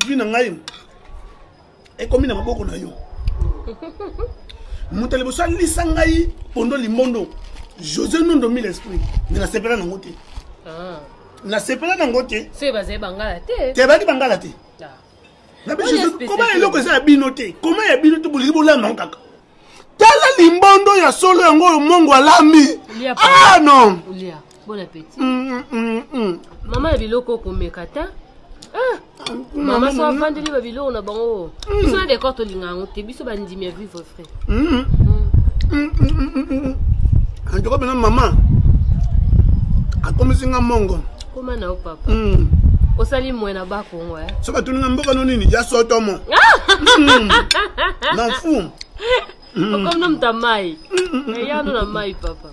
Vie na ngai ekomi na maboko na yo. Moto ya liboso alisa ngai pondo limbondo, José Nondo mille esprit, mais nasepela nango te. Ah. Nasepela nango te. Soki bazali bangala te. Te bazali bangala te. Ah. Na biso koma eloko eza ya bino te, koma ya bino te, bolingi bolamba yango kaka. Tala limbondo ya solo yango oyo mongo alambi. Ah non. Olia. Bon appétit. Mama ya biloko okomeka te. Ah. Mama so avandeli ba biloko na bango. Biso na décor tolinga yango te, biso bandimi ya vivre frais. En tout cas, maintenant maman akomisi nga mongo. Koma na yo papa. Osali mwe na bakongo eh. So batuni nga mboka no nini ya sotomo. Na fu. Okomi na moto ya mai. Eyano na mai papa.